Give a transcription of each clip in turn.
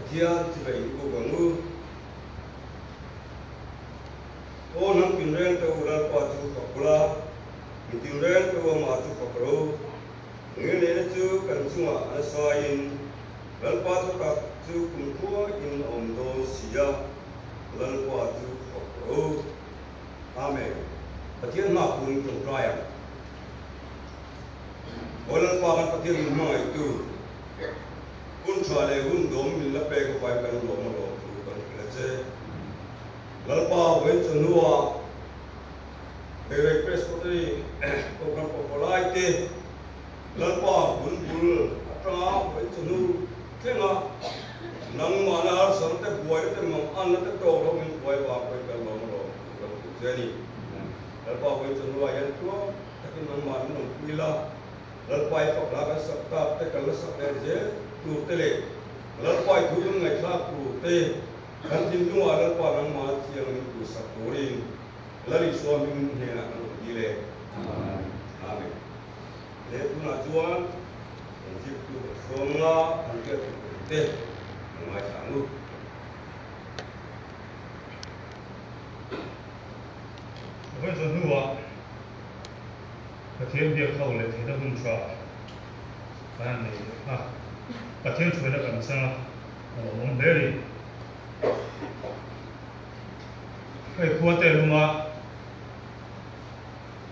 Pathian chibai i buk ang u. Aw hnam tinreng te u Lalpa chu fak ula, mi tinreng te u amah chu fak ro. Ngilneihna chu kan chungah a nasaiin Lalpa thutak chu kumkhua in a awm dawn si a, Lalpa chu fak ro. Amen. Pathian hma kun tawngtai ang. Aw Lalpa kan Pathian min hmangaihtu, hun tha leh hun dawm min la pek avai kan lawm a lawm thu kan hrilh a che. Lalpa vawiin chu hnuah Teirei Presbytery Kohhran Pawhpawlai te Lalpa hun bul atanga vawiin chu hnu thlenga nangmahna harsatna te buaina te manganna te tawk lo min hruai vang pawhin kan lawm a lawm thu kan hrilh che a ni. Lalpa vawiin chu hnuah hian tluang takin nangmah min rawn pui la, Lalpa i fak la kan sak tak te kan la sak leh zel tur te leh Lalpa i thu min ngaihthlak tur te kan thinlungah Lalpa nangmah thiang min pui sak turin Lal Isua hming hnenah kan rawn dil e. Amen. Le tunah chuan kan zirtu kan sawm nga kan hriat tur te kan ngaithla ang u. Vawi zawh hnuah Pathian biak ho leh theihna hun tha kan han nei leh a, Pathian hruaina kan chang a, a lo awm hle a ni. Hei khua te luma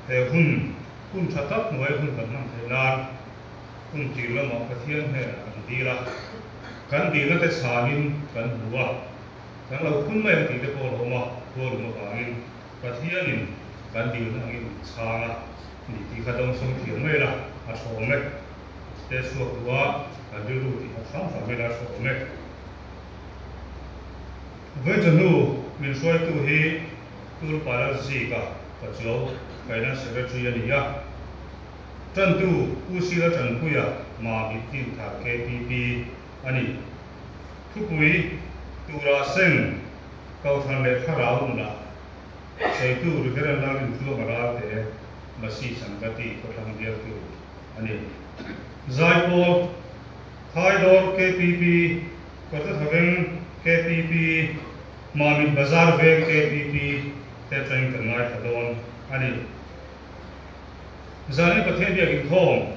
he hun hun tha tak hnuai hun kan hman theih nan hun tir lamah Pathian hnenah kan dil a, kan dilna te chhanin kan hmu a, kan lo phun mai ang tih te pawh a lo awm a, khua lum avangin Pathianin kan dilna angin min chhang a ni tih kha dawngsawng thiam mai la, a tha awm e. Te chhuak duh a, kan rilru tih kha hram hram ila a tha awm e. Vawichawhnu min hruaitu hi Tulpala Zika Pachuau Finance Secretary a ni a, tantu Pu Sila Tanpuia Mamit Dinthar KPP a ni. Thupui tura seng Kohhran leh Thlarau nunah sawitu Reverend Lalrintluanga Ralte Masi Sangati khawthlang bialtu a ni. Zaipawl, Thaidawr KPP, Kawrtathaveng KPP, Mamit Bazar Veng KPP te atangin kan ngaithla dawn a ni. Zanin Pathian biak inkhawm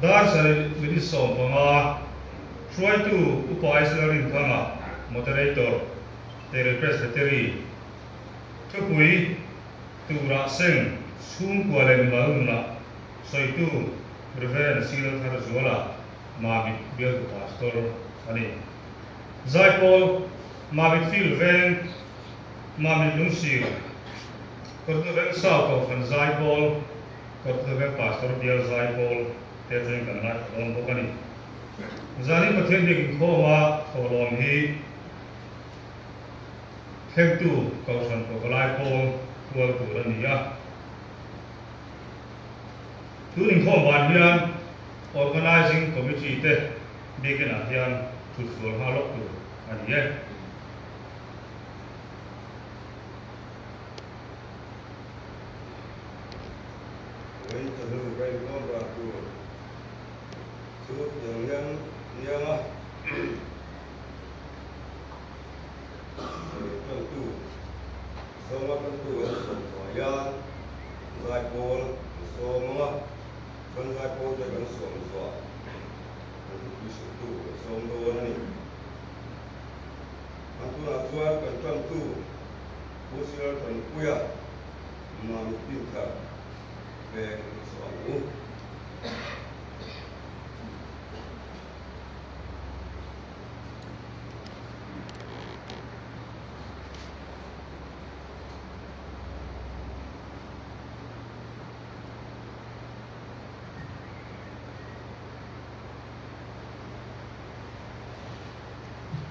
dar sarih minute 15 hruaitu Upa Israel Rinthanga, Moderator, Tere Presbytery, thupui turah seng chhungkua leh mimal nunah sawitu Rev. Silo Tharzuala, Mamit bialtu Pastor a ni. Zaipawl, Mamit Field Veng, Mamit Lungsir, Kawrtu Veng Sau Kohhran Zaipawl, Kawrtu Veng Pastor Bial Zaipawl te atangin kan ngaithla dawn bawk a ni. Zanin Pathian biak inkhawma thawhlawm hi thlengtu Kohhran Pawkalai Pawl kual tur a ni a. Tun inkhawm ban hian Organising Committee te biakinah hian thutfual nghal lawk tur a ni e. Vawiin chawhnu ka inkhawm dan tur chu tiang hian niang a, tantu zawnga tantu an sawm thuai a, zaipawl an sawm ang a, chuan zaipawl te kan sawm zuah an thupui hrilhtu kan sawm dawn a ni. An tunah chuan kan tantu Pu Sir Tanpuia Mamit Pinthar veng i saw ang u.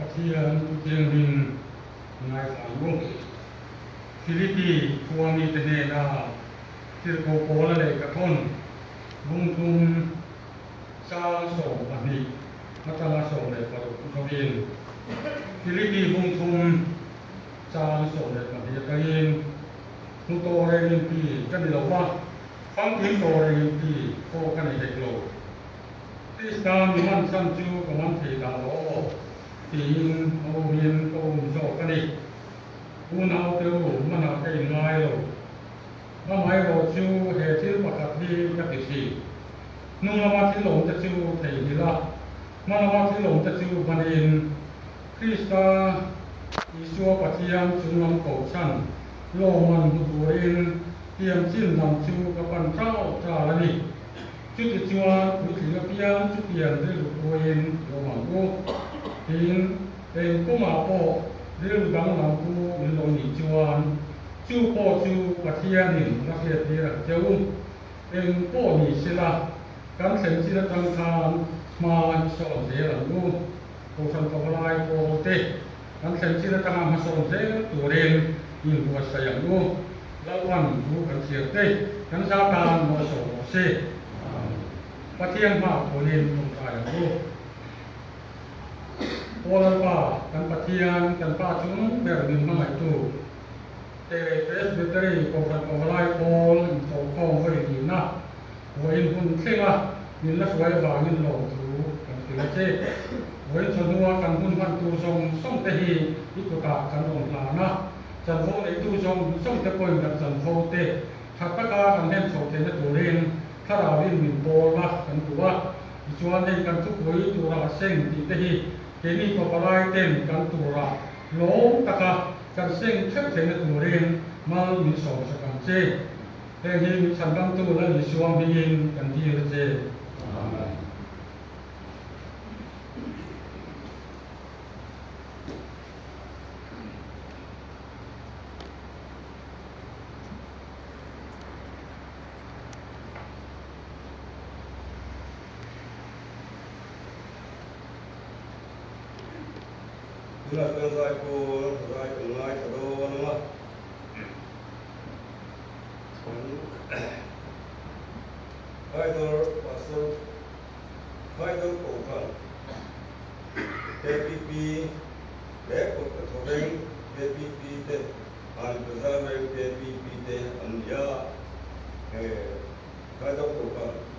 Pathian Thuthianghlim ngaithla ang u. Philippi khua mite hnena Tirhkoh Paula lehkhathawn bungthum chang 12 atanga 16 atangin Philippi bungthum chang 12 atangin hmu tawh reng inti ka ni lo va, famkim tawh reng inti pawh ka ni hek lo. Krista mi man chhan chu ka man thei dah lo aw, tiin. Unaute u, hmanah ka inngai lo. Amaherawh chu he thil pakhat hi ka ti thin. Hnung lama thil awmte chu theihnghilh a, hma lama thil awmte chu hmanin Krista Isua Pathian chunglam kohchhan lawmman hmu turin tiam chin lam chu ka pan ṭau ṭal a ni. Chutichuan puitling apiang chutiang rilru puiin i awm ang u. Tin, eng kawngah pawh rilru danglam pu in lo nih chuan chu pawh chu Pathianin la hriattir ang che u. Eng pawh ni sela, kan thlen chin atang khan hma i sawn zel ang u. Kohhran pavalai pawl te kan thlen chin atanga hmasawn zel turin inbuatsaih ang u. Lalpan thu kan chhiar te kan za tan maw sawi rawh se. Pathian hma tunin tawngtai ang u. Aw Lalpa, kan Pathian, kan Pa chung ber min hmangaihtu te Presbytery Kohhran Pavalai Pawl inkohkhawm vawi nihna vawiin hun thlenga min la hruai avangin lawmthu kan hrilh a che. Vawiin chawhnua kan hun hman tur zawng zawng te hi i kutah kan rawn hlan a, chanvo neitu zawng zawng te pawhin kan chanvo te tha taka kan hlen chho theihna turin thlarauin min pawl a kan duh a. Tichuan hei kan thupui tura a seng tih te hi keini pavalai ten kan tura lawm taka kan seng theuh theihna turin mal min sawmsak ang che. Heng hi min chhandamtu Lal Isua hmingin kan dil a che. Amen. Tunah chuan zai pawl zai kan ngaithla dawn ang a. Khaidawr Pastor Khaidawr Kohhran KPP leh Kawt Pathawveng KPP te Han Bazar Veng KPP te an ni a. He Khaidawr Kohhran.